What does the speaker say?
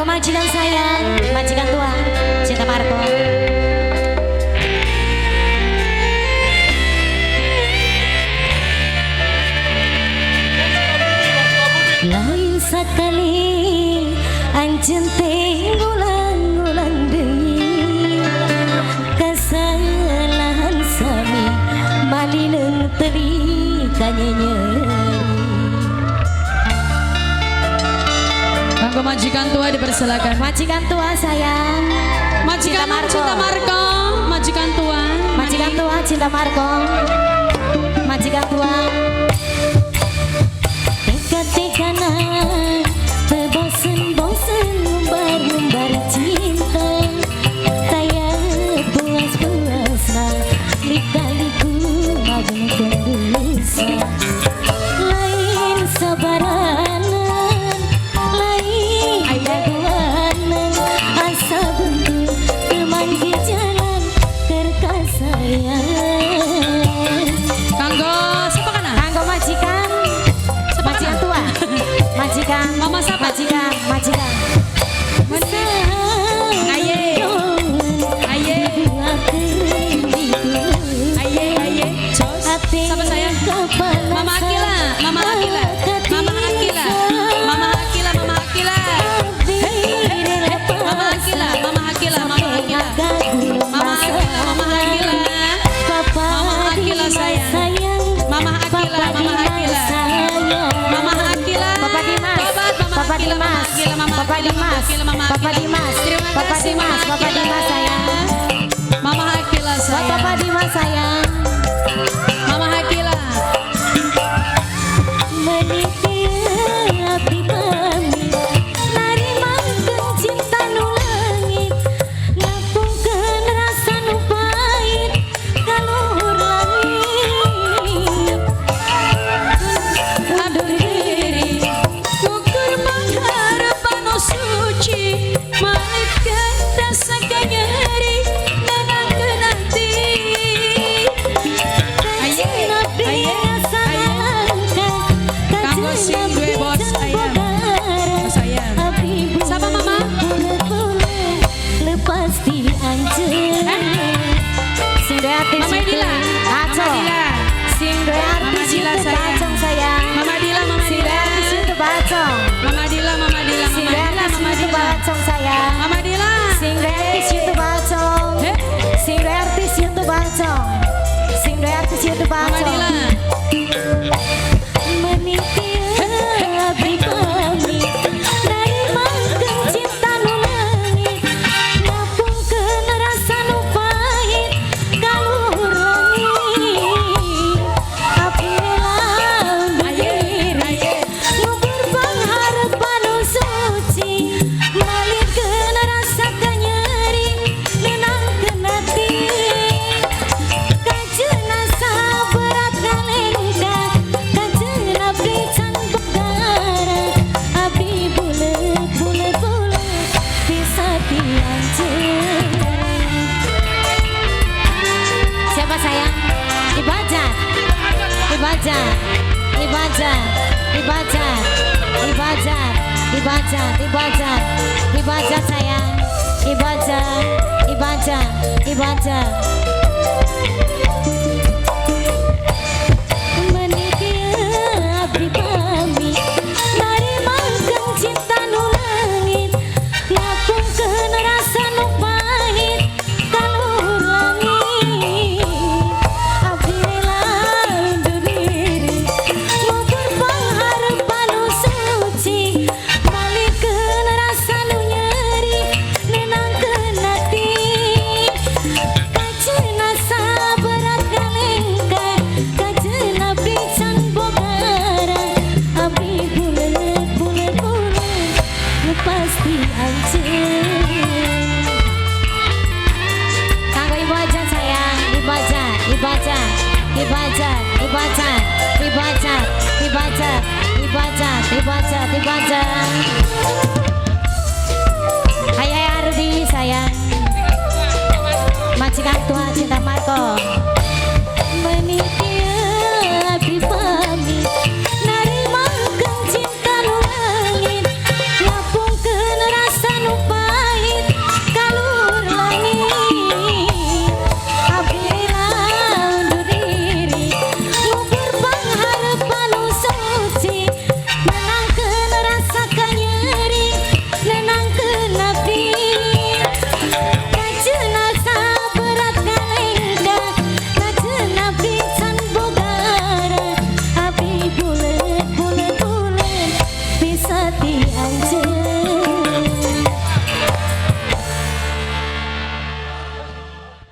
Kanggo majikan sayang, majikan tua, Cinta Marco. Lain sekali anjeun teh ngulang-ngulang deui kesalahan sami malileung teli kanyenyeri. Kanggo majikan tua dipersilakan. Majikan tua sayang. Majikan Cinta Marco. Cinta Marco, majikan tua. Majikan tua Cinta Marco. Majikan tua. Teka-tekana bosen-bosen ngumbar-ngumbar cinta. Taya puas-puasna lika-liku ngagungkeun dosa. Lain sabaranan, lain dagoanan, asa buntu teu manggih jalan keur kasayang. Kanggo siapa kana? Kanggo majikan, Siapa majikan kana? Tua, majikan, Mama siapa? Majikan, majikan. Aye. Aye. Aye, aye. Jos. Siapa sayang? Mama Akila, Mama Akila, Mama Akila, Mama Akila, Mama Akila. Mama Akila, Mama Akila, Mama Akila. Mama Akila, Mama Akila. Mama Akila sayang. Mama Akila, Mama Akila. Mama Akila. Papa Dimas, Tobat, Mama Papa Akila, Mama Dimas, Akila, Mama Papa Akila, Mama Dimas, Akila, Mama Papa Akila. Dimas, Terima Papa kasih, Dimas, Mama Papa Akila. Dimas sayang. Mama Akila Buat sayang. Papa Dimas sayang. Mama Akila. Meniti abdi pamit narimakeun cinta nu leungit ngapungkeun rasa nu pahit ka luhur langit Undur diri ngukur pangharapan nu suci malitkeun rasa kanyeri nenangkeun hati. Aye, aye, aye. Kanggo sing duwe bos ayam. Bos ayam. Siapa, Mama? Lepas ti anjeun sing duwe artis Mama Idila. Mama Kacau. Dila. Sing duwe Mama artis Dila itu sayang. bacong sayang. Mama Dila, Mama Sing duwe Dila. artis itu bacong. Mama Dila, Mama Dila, Sing Mama duwe Dila, artis Mama itu Dila. bacong sayang. Mama Dila. Sing duwe artis itu bacong. Eh? Sing duwe artis itu bacong. Sing duwe artis itu Mama bacong. Dila. Meniti abdi pamit narimakeun cinta nu leungit ngapungkeun rasa nu pahit ka luhur langit abdi rela undur Aye, diri aye. ngubur pangharapan nu suci malitkeun rasa kanyeri nenangkeun hati kajeun asa berat ngalengkah kajeun abdi can bogara abdi buleut buleut buleut bisa ti anjeun. Siapa sayang? Ibajat, Ibajat, Ibajat, Ibajat, Ibajat, Ibajat, Ibajat, Ibajat sayang, Ibajat, Ibajat, Ibajat. Meniti abdi pamit narimakeun cinta nu leungit ngapungkeun rasa nu pahit ka luhur langit abdi rela undur diri ngubur pangharapan nu suci malitkeun rasa nu nyeri nenangkeun hati kajeun asa berat ngalengkah kajeun abdi can bogara abdi buleut buleut buleut lepas ti anjeun. Kanggo ibu aja sayang, ibu aja, ibu aja, ibu aja, ibu aja, ibu aja, ibu aja, ibu aja, ibu aja, ibu aja.